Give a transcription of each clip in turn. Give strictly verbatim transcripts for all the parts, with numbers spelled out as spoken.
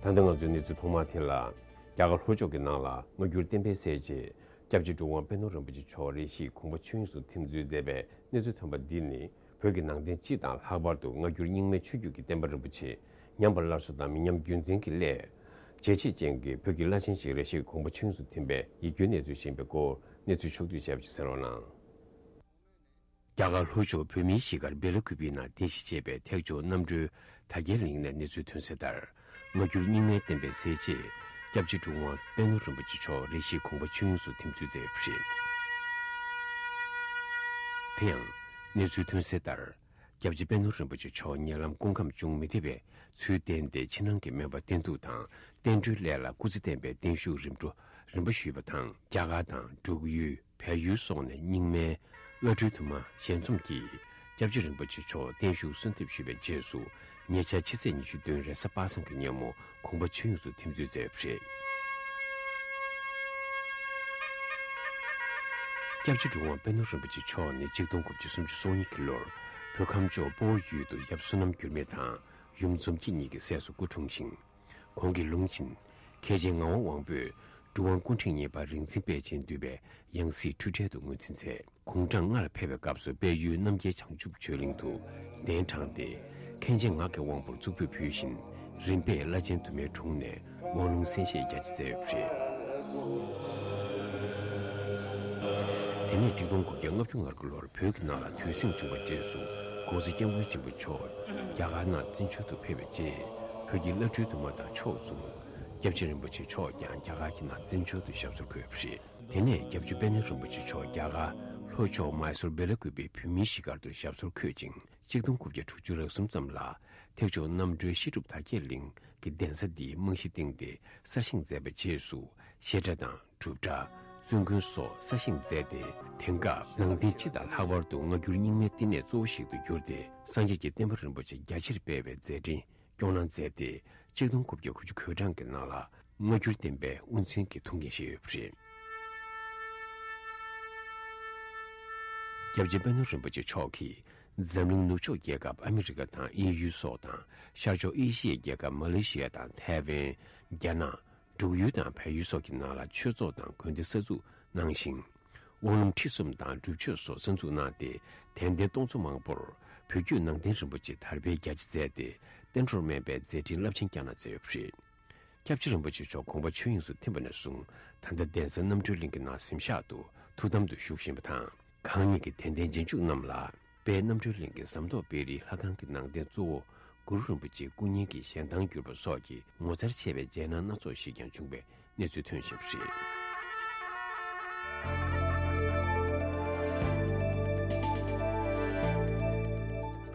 ད་ལྟ་ང་ཚོའི་གནས་ཚུལ་ཐོག་མ་དེ་ལ། རྒྱ་གར་ལྷོ་ཕྱོགས་ཀྱི་ནང་ལ་སྔ་འགྱུར་བསྟན་པའི་གསལ་བྱེད་སྐྱབས་རྗེ་གྲུབ་དབང་པད་ནོར་རིན་པོ་ཆེ་མཆོག་རེ་ཞིག་དགོངས་པ་ཆོས་དབྱིངས་སུ་ཐིམ་ཚུལ་མཛད་པའི་གནས་ཚུལ་ཐོན་པ་འདི་ནི། བོད་ཀྱི་ནང་བསྟན་སྤྱི་དང་ལྷག་པར་དུ་སྔ་འགྱུར་རྙིང་མའི་ཆོས་བརྒྱུད་ཀྱི་བསྟན་པ་རིན་པོ་ཆེ་ཉམས་པ་སླར་གསོ་དང་མི་ཉམས་རྒྱུན་འཛིན་གྱི་སླད། བྱས་རྗེས་ཅན་གྱི་བོད་ཀྱི་བླ་ཆེན་ཞིག་རེ་ཞིག་དགོངས་པ་ཆོས་དབྱིངས་སུ་ཐིམ་པའི་ཡིད་སྐྱོའི་གནས་ཚུལ་ཞིག་ཡིན་པའི་སྐོར་གནས་ཚུལ་ཕྱོགས་བསྡུས་བྱས་པ་ཞིག་གསན་རོགས་གནང་། རྒྱ་གར་ལྷོ་ཕྱོགས་བོད་མིའི་གཞིས་སྒར་སྦེ་ལ་ཀུ་པེ་ནང་རྟེན་གཞི་བྱས་པའི་ཐེག་མཆོག་རྣམ་གྲོལ་དར་རྒྱས་གླིང་ནས་གནས་ཚུལ་ཐོན་གསལ་ལྟར། སྔ་འགྱུར་རྙིང་མའི་བསྟན་པའི་གསལ་བྱེད་སྐྱབས་རྗེ་གྲུབ་དབང་པད་ནོར་རིན་པོ་ཆེ་མཆོག་རེ་ཞིག་དགོངས་པ་ཆོས་དབྱིངས་སུ་ཐིམ་ཚུལ་མཛད་ཡོད་པ་རེད། དེ་ཡང་། གནས་ཚུལ་ཐོན་གསལ་ལྟར། སྐྱབས་རྗེ་པད་ནོར་རིན་པོ་ཆེ་མཆོག་ཉེ་ལམ་སྐུ་ཁམས་ཅུང་མི་བདེ་བའི་ཚུལ་བསྟན་ཏེ་ཕྱི་ནང་གི་སྨན་པ་བསྟེན་གཏུག་དང་བསྟན་འགྲོའི་སླད་ལ་སྐུ་ཚེ་བརྟན་པའི་བརྟན་བཞུགས་རིམ་གྲོ་རིམ་པ་ཞུས་པ་དང་། རྒྱ་གར་དང་འབྲུག་ཡུལ། བལ་ཡུལ་སོགས་ནས་རྙིང་མའི་བླ་སྤྲུལ་དུ་མ་ཞལ་འཛོམས་ཀྱིས་སྐྱབས་རྗེ་རིན་པོ་ཆེ་མཆོག་བརྟན་བཞུགས་གསོལ་འདེབས་ཞུས་པའི་རྗེས་སུ། ཉེ་ཆར་ཕྱི་ཚེས་ཉི་ཤུ་བདུན་རེས་གཟའ་པ་སངས་ཀྱི་ཉིན་མོ་དགོངས་པ་ཆོས་དབྱིངས་སུ་ཐིམ་ཚུལ་མཛད་ཡོད་པ་རེད། སྐྱབས་རྗེ་གྲུབ་དབང་པད་ནོར་རིན་པོ་ཆེ་མཆོག་ནི་གཅིག་སྟོང་དགུ་བརྒྱ་སུམ་ཅུ་སོ་གཉིས་ཀྱི་ལོར་བོད་ཁམས་ཕྱོགས་སྤོ་བོ་ཡུལ་དུ་ཡབ་བསོད་ནམས་འགྱུར་མེད་དང་ཡུམ་འཛོམས་སྐྱིད་གཉིས་ཀྱི་སྲས་སུ་སྐུ་འཁྲུངས་ཤིང་། ཁོང་གི་ལུང་བཞིན། མཁན་ཆེན་ངག་དབང་དབང་པོས་གྲུབ་དབང་སྐུ་ཕྲེང་གཉིས་པ་རིག་འཛིན་དཔལ་ཆེན་འདུས་པའི་ཡང་སྲིད་འཁྲུལ་བྲལ་དུ་ངོས་འཛིན་མཛད། གུང་ཀྲང་ལྔ་ལ་ཕེབས་པའི་སྐབས་སུ་དཔལ་ཡུལ་རྣམ་རྒྱལ་བྱང་ཆུབ་ཆོས་གླིང་དུ་གདན་དྲངས་ཏེ། མཁན་ཆེན་ངག་གི་དབང་པོར་གཙུག་ཕུད་ཕུལ་བཞིན། རིམ་པས་བླ་ཆེན་དུ་མའི་དྲུང་ནས་དབང་ལུང་གསན་བཞེས་རྒྱ་ཆེ་མཛད་ཡོད་པ་རེད། དེ་ནས་གཅིག་སྟོང་དགུ་བརྒྱ་ལྔ་བཅུ་ང་དགུ་ལོར་བོད་ཀྱི་ནང་ལ་དུས་ཟིང་བྱུང་བའི་རྗེས་སུ། ༸གོང་ས་༸སྐྱབས་མགོན་ཆེན་པོ་མཆོག་རྒྱ་གར་ནང་བཙན་བྱོལ་དུ་ཕེབས་པའི་རྗེས། བོད་ཀྱི་བླ་སྤྲུལ་དུ་མ་དང་ཕྱོགས་མཚུངས། སྐྱབས་རྗེ་རིན་པོ་ཆེ་མཆོག་ཀྱང་རྒྱ་གར་གྱི་ནང་བཙན་བྱོལ་དུ་ཞབས་སོར་འཁོད་པ་རེད། དེ་ནས་སྐྱབས་རྗེ་པད་ནོར་རིན་པོ་ཆེ་མཆོག་རྒྱ་གར་ལྷོ་ཕྱོགས་མཱི་སོར་སྦེ་ལ་ཀུ་པེའི་བོད་མིའི་གཞིས་སྒར་དུ་ཞབས་སོར་འཁོད་ཅིང་། གཅིག་སྟོང་དགུ་བརྒྱ་དྲུག་ཅུ་རེ་གསུམ་ཙམ་ལ་ཐེག་མཆོག་རྣམ་གྲོལ་བཤད་སྒྲུབ་དར་རྒྱས་གླིང་གི་གདན་ས་འདིའི་རྨང་གཞི་བཏིང་སྟེ་གསར་བཞེངས་མཛད་པའི་རྗེས་སུ། བཤད་གྲྭ་དང་སྒྲུབ་གྲྭ། བཙུན་དགོན་སོགས་གསར་བཞེངས་མཛད་དེ། དེང་སྐབས་ནང་བསྟན་སྤྱི་དང་ལྷག་པར་དུ་སྔ་འགྱུར་རྙིང་མའི་བསྟི་གནས་གཙོ་བོ་ཞིག་ཏུ་གྱུར་ཏེ། སངས་རྒྱས་ཀྱི་བསྟན་པ་རིན་པོ་ཆེ་རྒྱ་ཆེར་སྤེལ་བའི་མཛད་འཕྲིན་སྐྱོང་གནང་མཛད་དེ། གཅིག་སྟོང་དགུ་བརྒྱ་དགུ་བཅུ་གོ་གྲངས་ཀྱི་ནང་ལ་སྔ་འགྱུར་བསྟན་པའི་དབུ་འཛིན་གྱི་ཐུགས་འགན་བཞེས་ཡོད་པ་རེད། སྐྱབས་རྗེ་པད་ནོར་རིན་པོ་ཆེ་མཆོག་གིས་འཛམ་གླིང་ནུབ་ཕྱོགས་རྒྱལ་ཁབ་ཨ་མི་རི་ཀ་དང་དབྱིན་ཡུལ་སོགས་དང་། ཤར་ཕྱོགས་ཨེ་ཤི་ཡའི་རྒྱལ་ཁབ་མ་ལེ་ཤི་ཡ་དང་ཐའེ་ཝན། རྒྱ་ནག་འབྲུག་ཡུལ་དང་བལ་ཡུལ་སོགས་ཀྱི་ནང་ལ་ཆོས་ཚོགས་དང་དགོན་སྡེ་གསར་འཛུགས་གནང་ཞིང་། དབང་ལུང་ཁྲིད་གསུམ་དང་སྒྲུབ་མཆོད་སོགས་གསར་འཛུགས་གནང་སྟེ། དད་ལྡན་སྟོང་ཚོ་མང་པོར་བོད་བརྒྱུད་ནང་བསྟན་རིན་པོ་ཆེ་དར་སྤེལ་རྒྱ་ཆེ་མཛད་དེ། བསྟན་འགྲོར་སྨན་པའི་མཛད་འཕྲིན་རླབས་ཆེན་བསྐྱངས་གནང་མཛད་ཡོད་པ་རེད། སྐྱབས་རྗེ་རིན་པོ་ཆེ་མཆོག་དགོངས་པ་ཆོས་དབྱིངས་སུ་ཐིམ་པ་ནས་བཟུང་། ད་ལྟ་གདན་ས་རྣམ་གྲོལ་གླིང་གི་ནང་གཟིམ་ཤག་ཏུ་ཐུགས་དམ་དུ་བཞུགས་བཞིན་པ་དང་། གང་ཉིད་ཀྱི་དད་ལྡན་རྗེས་འཇུག་རྣམས་ལ། དཔལ་རྣམ་གྲོལ་གླིང་གི་ཟམ་ཏོག་དཔལ་རིའི་ལྷ་ཁང་གི་ནང་རྟེན་གཙོ་བོ་གུ་རུ་རིན་པོ་ཆེའི་སྐུ་བརྙན་གྱི་ཞལ་ཐང་བསྒྱུར་བ་སོགས་ཀྱི་ངོ་མཚར་ཆེ་བའི་མཛད་སྣང་སྣ་ཚོགས་ཤིག་ཀྱང་བྱུང་བའི་གནས་ཚུལ་ཐོན་བཞིན་པ་རེད།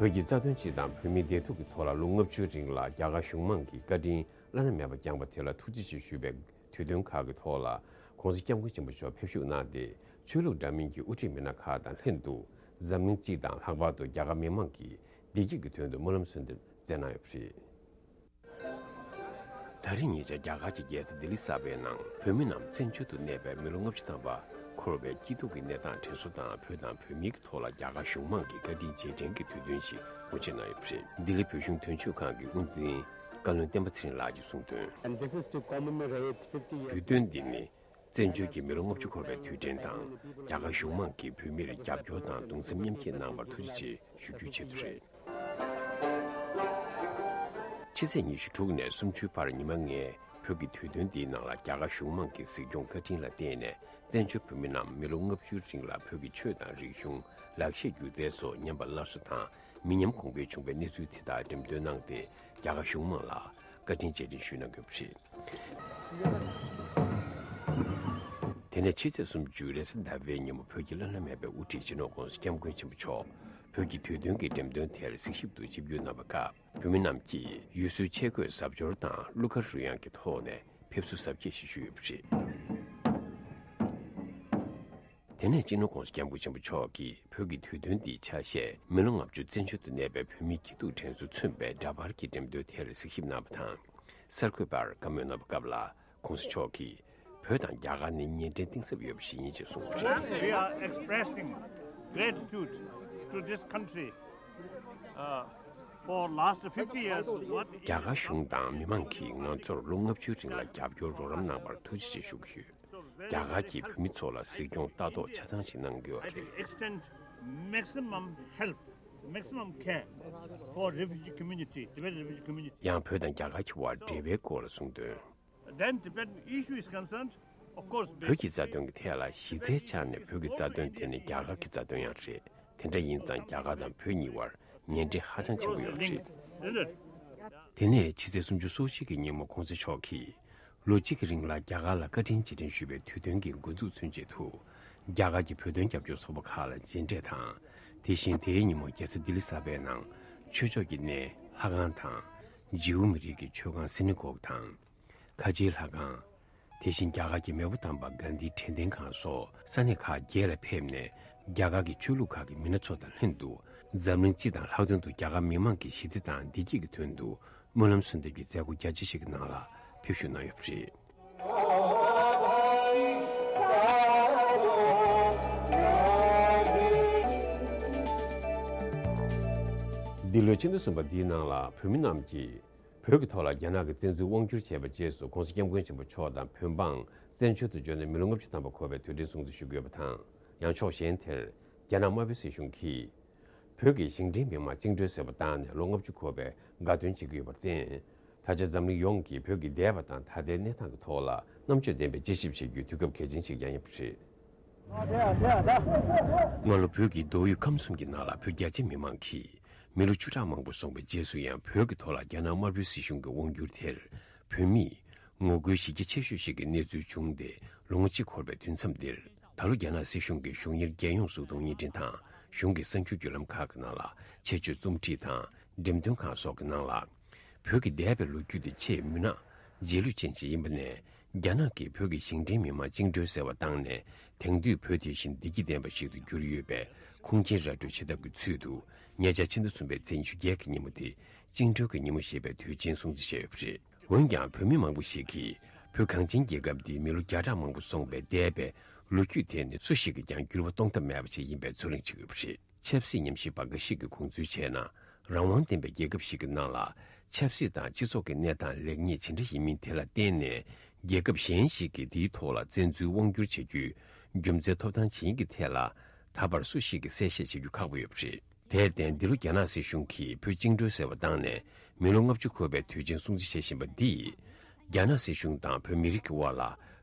བོད་ཀྱི་རྩ་དོན་སྤྱི་དང་བོད་མིའི་བདེ་སྡུག་གི་ཐོག་ལ་ལོ་ལྔ་བཅུའི་རིང་ལ་རྒྱ་གར་གཞུང་མང་གིས་བཀའ་དྲིན་བླ་ན་མེད་པ་བསྐྱངས་པ་དེ་ལ་ཐུགས་རྗེ་ཆེ་ཞུ་བའི་དུས་སྟོན་ཁག་གི་ཐོག་ལ། ༸གོང་ས་༸སྐྱབས་མགོན་ཆེན་པོ་མཆོག་ཕེབས་བཞུགས་གནང་སྟེ། ཆོས་ལུགས་འདྲ་མིན་གྱི་དབུ་ཁྲིད་མི་སྣ་ཁག་དང་ལྷན་དུ། འཛམ་གླིང་སྤྱི་དང་ལྷག་པར་དུ་རྒྱ་གར་མི་མང་གིས་བདེ་སྐྱིད་ཀྱི་དོན་དུ་སྨོན་ལམ་གསོལ་འདེབས་མཛད་གནང་ཡོད་པ་རེད། ད་རེས་ཉེ་ཆར་རྒྱ་གར་གྱི་རྒྱལ་ས་ལྡི་ལི་གསར་པའི་ནང་བོད་མི་རྣམས་བཙན་བྱོལ་དུ་གནས་པའི་མི་ལོ་ལྔ་བཅུ་ཐམ་པ་འཁོར་བའི་སྐྱིད་སྡུག་གི་གནས་སྟངས་དྲན་གསོ་དང་། བོད་དང་བོད་མིའི་ཐོག་ལ་རྒྱ་གར་གཞུང་མང་གི་བཀའ་དྲིན་རྗེས་དྲན་གྱི་དུས་སྟོན་ཞིག་སྒོ་འབྱེད་གནང་ཡོད་པ་རེད། ལྡི་ལི་བོད་གཞུང་དོན་གཅོད་ཁང་གི་དབུ་འཛིན་བཀའ་བློན་བསྟན་པ་ཚེ་རིང་ལགས་ཀྱིས་གསུངས་དོན། And this is to commemorate fifty years དུས་སྟོན་འདི་ནི་བཙན་བྱོལ་གྱི་མི་ལོ་ལྔ་བཅུ་འཁོར་བའི་དུས་དྲན་དང་། རྒྱ་གར་གཞུང་མང་གིས་བོད་མིར་རྒྱབ་སྐྱོར་དང་གདུང་སེམས་མཉམ་སྐྱེད་གནང་བར་ཐུགས་རྗེ་ཆེ་ཞུ་རྒྱུའི་ཆེད་དུ་རེད། ཕྱི་ཚེས་ཉི་ཤུ་དྲུག་ནས་སུམ་ཅུའི་བར་ཉི་མ་ལྔའི་བོད་ཀྱི་དུས་སྟོན་འདིའི་ནང་ལ། རྒྱ་གར་གཞུང་མང་གི་གཟིགས་སྐྱོང་བཀའ་དྲིན་ལ་བརྟེན་ནས། བཙན་བྱོལ་བོད་མི་རྣམས་མི་ལོ་ལྔ་བཅུའི་རིང་ལ་བོད་ཀྱི་ཆོས་དང་རིག་གཞུང་། ལག་ཤེས་སྒྱུ་རྩལ་སོགས་ཉམས་པ་སླར་གསོ་དང་། མི་ཉམས་གོང་འཕེལ་བྱུང་བའི་གནས་ཚུལ་དེ་དག་འགྲེམས་སྟོན་གནང་སྟེ། རྒྱ་གར་གཞུང་མང་ལ་བཀའ་དྲིན་རྗེས་དྲན་ཞུས་གནང་དགོས་པ་རེད། དེ་ནས་ཕྱི་ཚེས་སུམ་ཅུ་རེས་གཟའ་ཟླ་བའི་ཉིན་མོ། བོད་ཀྱི་བླ་ན་མེད་པའི་དབུ་ཁྲིད་སྤྱི་ནོར་༸གོང་ས་༸སྐྱབས་མགོན་ཆེན་པོ་མཆོག་བོད་ཀྱི་དུས་སྟོན་གྱི་འགྲེམས་སྟོན་དེར་གཟིགས་ཞིབ་ཏུ་ཆིབས་བསྒྱུར་གནང་བའི་སྐབས། བོད་མི་རྣམས་ཀྱིས་ཡུལ་སྲོལ་ཆས་གོས་གཟབ་མཆོར་དང་གླུ་གར་རོལ་དབྱངས་ཀྱི་ཐོག་ནས་ཕེབས་བསུ་གཟབ་རྒྱས་ཤིག་ཞུས་ཡོད་པ་རེད། དེ་ནས་སྤྱི་ནོར་༸གོང་ས་༸སྐྱབས་མགོན་ཆེན་པོ་མཆོག་གིས་བོད་ཀྱི་དུས་སྟོན་འདིའི་ཆ་ཤས། མི་ལོ་ལྔ་བཅུ་བཙན་བྱོལ་དུ་གནས་པའི་བོད་མིའི་སྐྱིད་སྡུག་དྲན་གསོ་མཚོན་པའི་འདྲ་པར་གྱི་འགྲེམས་སྟོན་དེར་གཟིགས་ཞིབ་གནང་བ་དང་། གསར་འགོད་པར་བཀའ་མོལ་གནང་བའི་སྐབས་ལ། ༸གོང་ས་མཆོག་གིས་བོད་དང་རྒྱ་གར་ནི་གཉེན་འབྲེལ་གཏིང་ཟབ་ཡོད་པ་ཞིག་ཡིན་ཞེས་གསུངས་པ་རེད། We are expressing gratitude to this country, uh, For last fifty years, what རྒྱ་གར་གཞུང་དང་མི་མང་གིས་ང་ཚོར་ལོ་ལྔ་བཅུའི་རིང་ལ་རྒྱབ་སྐྱོར་རོགས་རམ་གནང་བར་ཐུགས་རྗེ་ཆེ་ཞུ་གི་ཡོད། རྒྱ་གར་གྱིས་བོད་མི་ཚོ་ལ་གཟིགས་སྐྱོང་ལྟ་རྟོག་ཆ་ཚང་ཞིག་གནང་གི་ཡོད་རེད། Extend maximum help, maximum care for refugee community, Tibet refugee community. ཡང་བོད་དང་རྒྱ་གར་གྱི་དབར་འབྲེལ་བའི་སྐོར་ལ་གསུངས་དོན། Then Tibetan issue is concerned, of course, བོད་ཀྱི་རྩ་དོན་གྱི་ཐད་ལ་གཞི་རྩའི་ཆ་ནས་བོད་ཀྱི་རྩ་དོན་དེ་ནི་རྒྱ་གར་གྱི་རྩ་དོན་ཡང་རེད། དེ་འདྲ་ཡིན་ཙང་རྒྱ་གར་དང་བོད་གཉིས་བར་ངན་འབྲེལ་ཧ་ཅང་ཆེན་པོ་ཡོད་རེད། Isn't it? དེ་ནས་ཕྱི་ཚེས་སུམ་ཅུ་སོ་གཅིག་གི་ཉིན་མོ་གོང་ས་མཆོག་གིས་ལོ་གཅིག་གི་རིང་ལ་རྒྱ་གར་ལ་བཀའ་དྲིན་རྗེས་དྲན་ཞུ་བའི་དུས་སྟོན་གྱི་འགོ་འཛུགས་ཚུན་ཆད་དུ་རྒྱ་གར་གྱི་བོད་དོན་རྒྱབ་སྐྱོར་ཚོགས་པ་ཁག་ལ་མཇལ་འཕྲད་དང་། དེ་བཞིན་དེའི་ཉིན་མོ་རྒྱལ་ས་ལྡི་ལི་གསར་པའི་ནང་ཆོས་ཕྱོགས་ཀྱི་གནས་ལྷ་ཁང་དང་། ཇིའུ་མི་རིགས་ཀྱི་ཆོས་ཁང་སི་ནི་གོག་དང་། ཁ་ཆེའི་ལྷ་ཁང་། དེ་བཞིན་རྒྱ་གར་གྱི་མེས་པོ་དམ་པ་གྷན་དྷིའི་དྲན་རྟེན་ཁང་སོགས་ས་གནས་ཁག་བརྒྱད་ལ་ཕེབས་ནས་རྒྱ་གར་གྱི་ཆོས་ལུགས་ཁག་གི་མི་སྣ་ཚོ་དང་ལྷན་དུ་འཛམ་གླིང་སྤྱི་དང་ལྷག་དོན་དུ་རྒྱ་གར་མི་མང་གི་ཞི་བདེ་དང་བདེ་སྐྱིད་ཀྱི་དོན་དུ་སྨོན་ལམ་གསོལ་འདེབས་ཀྱི་མཛད་སྒོ་རྒྱ་ཆེ་ཞིག་གི་ནང་ལ་ཕེབས་ཞུགས་གནང་ཡོད་པ་རེད། འདི་ལོའི་ཕྱི་ཟླ་གསུམ་པ་འདིའི་ནང་ལ་བོད་མི་རྣམས་ཀྱིས་བོད་ཀྱི་ཐོག་ལ་རྒྱ་ནག་གིས་བཙན་འཛུལ་དབང་བསྒྱུར་བྱས་པའི་རྗེས་སུ་༸གོང་ས་༸སྐྱབས་མགོན་ཆེན་པོ་མཆོག་དང་བོད་འབངས་བཙན་བྱོལ་དུ་འབྱོར་ནས་མི་ལོ་ལྔ་བཅུ་ཐམ་པ་འཁོར་བའི་དུས་དྲན་སྲུང་བརྩི་ཞུ་གི་ཡོད་པ་དང་། ཡང་ཕྱོགས་གཞན་དེར་རྒྱ་ནག་དམར་པོའི་སྲིད་གཞུང་གིས་བོད་ཀྱི་ཞིང་བྲན་མི་མང་བཅིངས་འགྲོལ་ཟེར་བ་བཏང་ནས་ལོ་ལྔ་བཅུ་འཁོར་བའི་དགའ་སྟོན་བྱེད་ཀྱི་ཡོད་པར་བརྟེན། ད་ཆ་འཛམ་གླིང་ཡོངས་ཀྱིས་བོད་ཀྱི་འདས་པ་དང་ད་ལྟའི་གནས་སྟངས་ཀྱི་ཐོག་ལ་རྣམ་དཔྱོད་ལྡན་པའི་དཔྱད་ཞིབ་བྱེད་རྒྱུའི་དུས་སྐབས་གལ་ཆེན་ཞིག་ཀྱང་ཡིན་པ་རེད། སྔ་ལོ་བོད་ཀྱི་མདོ་དབུས་ཁམས་གསུམ་གྱི་ནང་ལ་བོད་རྒྱ་ཆེ་མི་མང་གིས་མི་ལོ་བཅུ་ཕྲག་མང་པོ་སོང་བའི་རྗེས་སུ་ཡང་བོད་ཀྱི་ཐོག་ལ་རྒྱ་ནག་དམར་པོའི་སྲིད་གཞུང་གི་དབང་བསྒྱུར་དེར་བོད་མིས་ངོ་རྒོལ་གཞི་རྒྱ་ཆེ་ཤོས་ཤིག་གི་གནས་ཚུལ་བྱུང་སྟེ་ལོ་ངོ་གཅིག་འཁོར་བའི་དུས་མཚམས་འདིར། ད་ལོ་རྒྱ་ནག་སྲིད་གཞུང་གིས་གཞུང་གཉེར་རྒྱལ་ཡོངས་གཟུགས་མཐོང་བརྙན་འཕྲིན་དང་གཞུང་གི་གསར་འགྱུར་བརྒྱུད་ལམ་ཁག་གི་ནང་ལ་ཆེད་སྤྱོད་རྩོམ་སྒྲིག་དང་འགྲེམས་སྟོན་ཁང་སོགས་ཀྱི་ནང་ལ། བོད་ཀྱི་འདས་པའི་ལོ་རྒྱུས་དེ་ཆེས་མུན་ནག་རྗེས་ལུས་ཅན་ཞིག་ཡིན་པ་ནས། རྒྱ་ནག་གིས་བོད་ཀྱི་ཞིང་བྲན་མི་མང་བཅིངས་འགྲོལ་ཟེར་བ་བཏང་ནས་དེང་དུས་བོད་དེ་བཞིན་བདེ་སྐྱིད་ལྡན་པ་ཞིག་ཏུ་གྱུར་ཡོད་པའི་ཁུངས་སྐྱེལ་ར་སྤྲོད་བྱེད་ཐབས་ཀྱི་ཚུལ་དུ། ཉེ་ཆར་ཕྱི་ཟླ་གསུམ་པའི་ཚེས་ཉི་ཤུ་བརྒྱད་ཀྱི་ཉིན་མོ་དེ་བཅིངས་འགྲོལ་གྱི་ཉིན་མོ་ཞེས་པའི་དུས་ཆེན་སྲུང་བརྩི་བྱས་ཡོད་པ་རེད། འོན་ཀྱང་བོད་མི་མང་པོ་ཞིག་གིས་བོད་གངས་ཅན་རྒྱལ་ཁབ་འདིའི་མི་ལོ་བརྒྱ་ཕྲག་མང་པོ་སོང་བའི་འདས་པའི་ལོ་རྒྱུས་དེ་ནི་སུ་ཞིག་གིས་ཀྱང་འགྱུར་བ་གཏོང་ཐབས་མེད་པ་ཞིག་ཡིན་པའི་ཚོད་རིང་བྱེད་ཀྱི་ཡོད་པ་རེད། ཆབ་སྲིད་ཉམས་ཞིབ་པ་འགའ་ཞིག་གིས་དགོངས་ཚུལ་བྱས་ན། རང་དབང་ལྡན་པའི་རྒྱལ་ཁབ་ཞིག་གི་ནང་ལ་ཆབ་སྲིད་དང་སྤྱི་ཚོགས་ཀྱི་གནས་སྟངས་ལེགས་ཉེས་ཇི་འདྲ་ཡིན་མིན་དེ་ལ་བརྟེན་ནས། རྒྱལ་ཁབ་གཞན་ཞིག་གིས་དེའི་ཐོག་ལ་བཙན་འཛུལ་དབང་བསྒྱུར་བྱ་རྒྱུའི་རྒྱུ་མཚན་ཐོབ་ཐང་ཇི་ཡིན་གྱི་ཐད་ལ་ད་བར་སུ་ཞིག་གིས་གསལ་བཤད་བྱེད་རྒྱུ་ཁག་པོ་ཡོད་པ་རེད། དེར་བརྟེན། འདི་ལོ་རྒྱ་ནག་སྲིད་གཞུང་གིས་བོད་བཅིངས་འགྲོལ་ཟེར་བ་བཏང་ནས་མི་ལོ་ལྔ་བཅུ་འཁོར་བའི་དུས་ཆེན་སྲུང་བརྩི་བྱེད་བཞིན་པ་འདིས། རྒྱ་ནག་སྲིད་གཞུང་དང་བོད་མི་རིགས་ཀྱི་དབར་ལ་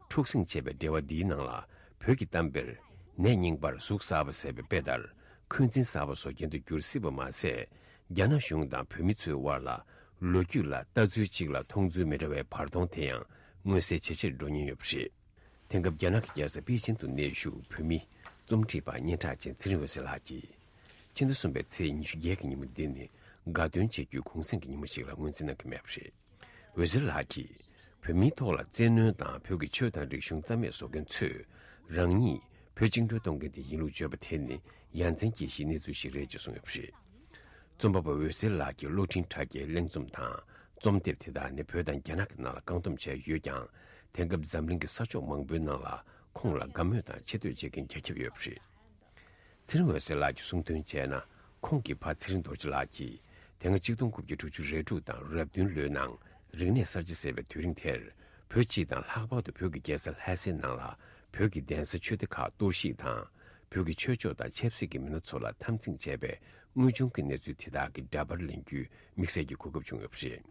འཁྲུག་ཟིང་ཆེ་བའི་འབྲེལ་བ་འདིའི་ནང་ལ། བོད་ཀྱི་གཏམ་དཔེར། ནད་རྙིང་པར་གཟུགས་གསར་པ་ཟེར་བའི་དཔེ་ལྟར། འཁོན་འཛིན་གསར་པ་བཟོ་མཁན་དུ་འགྱུར་སྲིད་པ་མ་ཟད། རྒྱ་ནག་གཞུང་དང་བོད་མི་ཚོའི་དབར་ལ། ལོ་རྒྱུས་ལ་ལྟ་ཚུལ་གཅིག་ལ་མཐོང་ཚུལ་མི་འདྲ་བའི་བར་སྟོང་དེ་ཡང་མངོན་གསལ་ཇེ་ཆེར་འགྲོ་ཉེན་ཡོད་པ་རེད། དེང་སྐབས་རྒྱ་ནག་གི་རྒྱལ་ས་པེ་ཅིན་དུ་གནས་བཞུགས་བོད་མི་རྩོམ་སྒྲིག་པ་སྙན་གྲགས་ཅན་ཚེ་རིང་འོད་ཟེར་ལགས་ཀྱིས། ཕྱི་ཟླ་གསུམ་པའི་ཚེས་ཉི་ཤུ་བརྒྱད་ཀྱི་ཉིན་མོ་འདི་ནི་དགའ་སྟོན་བྱེད་རྒྱུའི་གུང་སེང་གི་ཉིན་མོ་ཞིག་ལ་ངོས་འཛིན་གནང་གི་མེད་པ་རེད། འོད་ཟེར་ལགས་ཀྱིས། བོད་མིའི་ཐོག་ལ་བཙན་གནོན་དང་བོད་ཀྱི་ཆོས་དང་རིག་གཞུང་རྩ་མེད་བཟོ་མཁན་ཚོས་རང་ཉིད་བོད་བཅིངས་འགྲོལ་གཏོང་མཁན་དེ་ཡིན་ལུགས་བརྗོད་པ་དེ་ནི་ཡ་མཚན་སྐྱེ་གཞིའི་གནས་ཚུལ་ཞིག་རེད་ཅེས་གསུངས་ཡོད་པ་རེད། རྩོམ་པ་པོ་འོད་ཟེར་ལགས་ཀྱི་གློག་འཕྲིན་དྲ་རྒྱའི་གླེང་རྩོམ་དང་རྩོམ་དེབ་དེ་དག་ནི་བོད་དང་རྒྱ་ནག་གི་ནང་ལ་བཀག་སྡོམ་བྱས་ཡོད་ཀྱང་། དེང་སྐབས་འཛམ་གླིང་གི་ས་ཕྱོགས་མང་པོའི་ནང་ལ་ཁོང་ལ་དགའ་མོས་དང་ཆེ་བསྟོད་བྱེད་མཁན་རྒྱ་ཁྱབ་ཡོད་པ་རེད། ཚེ་རིང་འོད་ཟེར་ལགས་ཀྱིས་གསུངས་དོན་བྱས་ན། ཁོང་གི་ཕ་ཚེ་རིང་རྡོ་རྗེ་ལགས་ཀྱིས་དེ་སྔ་གཅིག་སྟོང་དགུ་བརྒྱ་དྲུག་ཅུ་རེ་དྲུག་དང་རེ་བདུན་ལོའི་ནང་རིག་གནས་གསར་བརྗེ་ཟེར་བའི་དུས་རིང་དེར། བོད་སྤྱི་དང་ལྷག་པར་དུ་བོད་ཀྱི་རྒྱལ་ས་ལྷ་སའི་ནང་ལ་བོད་ཀྱི་གདན་ས་ཆོས་སྡེ་ཁག་གཏོར་བཤིག་དང་། བོད་ཀྱི་ཆོས་ཕྱོགས་དང་ཆབ་སྲིད་ཀྱི་མི་སྣ་ཚོ་ལ་འཐབ་འཛིང་བྱས་པའི་དངོས་བྱུང་གི་གནས་ཚུལ་དེ་དག་གི་འདྲ་པར་ལེན་རྒྱུའི་དམིགས་བསལ་གྱི་གོ་སྐབས་བྱུང་ཡོད་པ་རེད།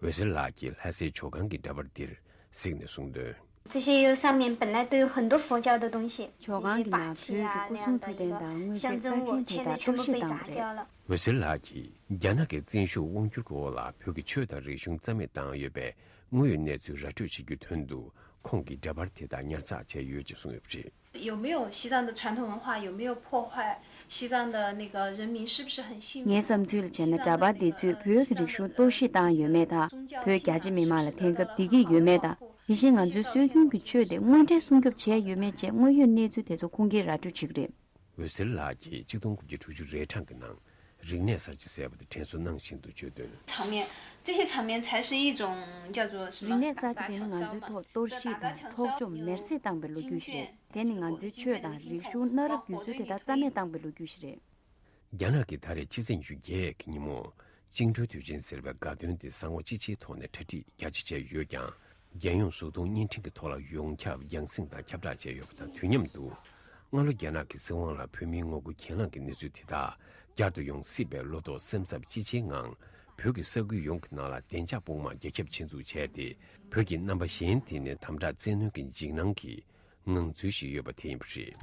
འོད་ཟེར་ལགས་ཀྱིས་ལྷ་སའི་ཇོ་ཁང་གི་འདྲ་པར་འདིར་གཟིགས་ནས་གསུངས་དོན། 这些有上面本来都有很多佛教的东西， ཇོ་ཁང་གི་ནང་བོད་ཀྱི་སྐུ་གསུང་ཐུགས་རྟེན་དང་དངོས་རྫས་རྩ་ཆེན་དེ་དག་གཏོར་བཤིག་བཏང་བ་རེད། འོད་ཟེར་ལགས་ཀྱིས་རྒྱ་ནག་གི་བཙན་ཤུགས་དབང་བསྒྱུར་གྱི་འོག་ལ་བོད་ཀྱི་ཆོས་དང་རིག་གཞུང་རྩ་མེད་བཏང་ཡོད་པའི་དངོས་ཡོད་གནས་ཚུལ་ར་སྤྲོད་བྱེད་རྒྱུའི་དོན་དུ་ཁོང་གིས་འདྲ་པར་དེ་དག་ཉར་ཚགས་བྱས་ཡོད་ཅེས་གསུངས་ཡོད་པ་རེད། 有没有西藏的传统文化有没有破坏？西藏的那个人民是不是很幸福？ ངའི་བསམ་ཚུལ་ལ་བྱས་ན། འདྲ་པར་འདི་ཚོས་བོད་ཀྱི་རིག་གཞུང་གཏོར་བཤིག་བཏང་ཡོད་མེད་དང་། བོད་རྒྱ་ཆེ་མི་མང་ལ་དེང་སྐབས་བདེ་སྐྱིད་ཡོད་མེད་དང་། དེ་བཞིན་ང་ཚོའི་སྲོལ་རྒྱུན་གྱི་ཆོས་དེ་དངོས་འབྲེལ་སྲུང་སྐྱོབ་བྱས་ཡོད་མེད་བཅས་དངོས་ཡོད་གནས་ཚུལ་དེ་ཚོ་ཁུངས་སྐྱེལ་ར་སྤྲོད་བྱེད་ཀྱི་རེད། འོད་ཟེར་ལགས་ཀྱིས་གཅིག་སྟོང་དགུ་བརྒྱ་དྲུག་ཅུ་རེ་གྲངས་ཀྱི་ནང་རིག་གནས་གསར་བརྗེ་ཟེར་བ་དེ་དྲན་གསོ་གནང་བཞིན་དུ་བརྗོད་དོན། 场面，这些场面才是一种叫做什么？ རིག་གནས་གསར་བརྗེ་དེ་ནི་ང་ཚོའི་ཐོག་གཏོར་བཤིག་དང་འཕྲོག་བཅོམ་མེར་སྲེག་བཏང་བའི་ལོ་རྒྱུས་ཤིག་རེད། དེ་ནི་ང་ཚོའི་ཆོས་དང་རིག་གཞུང་གནའ་རབས་སྒྱུ་རྩལ་དེ་དག་རྩ་མེད་བཏང་བའི་ལོ་རྒྱུས་ཤིག་རེད། རྒྱ་ནག་གིས་ད་རེས་ཕྱི་ཚེས་ཉི་ཤུ་བརྒྱད་ཀྱི་ཉིན་མོ། བཅིངས་འགྲོལ་དུས་ཆེན་ཟེར་བའི་དགའ་སྟོན་དེ་གསང་བ་ཅི་ཆེའི་ཐོག་ནས་གྲ་སྒྲིག་རྒྱ་ཆེ་བྱས་ཡོད་ཀྱང་། རྒྱལ་ཡོངས་གཟུགས་མཐོང་བརྙན་འཕྲིན་གྱི་ཐོག་ལ་ཡོངས་ཁྱབ་རྒྱང་སྲིང་དང་ཁྱབ་བསྒྲགས་བྱས་ཡོད་པ་དང་། དུས་མཉམ་དུ། སྔ་ལོ་རྒྱ་ནག་གི་སྲིད་དབང་ལ་བོད་མིའི་ངོ་རྒོལ་གྱེན་ལངས་ཀྱི་གནས་ཚུལ་དེ་དག་བསྐྱར་དུ་ཡོང་སྲིད་པའི་བློ་དོགས་སེམས་འཚབ་ཅི་ཆེའི་ངང་། བོད་ཀྱི་ས་ཁུལ་ཡོངས་ཀྱི་ནང་ལ་བདེ་འཇགས་དཔུང་དམག་རྒྱ་ཁྱབ་ཆེད་འཛུགས་བྱས་ཏེ། བོད་ཀྱི་རྣམ་པ་གཞན་དེ་ནས་དམ་དྲག་བཙན་གནོན་གྱི་འཇིགས་སྣང་གི་ངང་ཚུལ་ཞིག་ཡོད་པ་དེ་ཡིན་པ་རེད།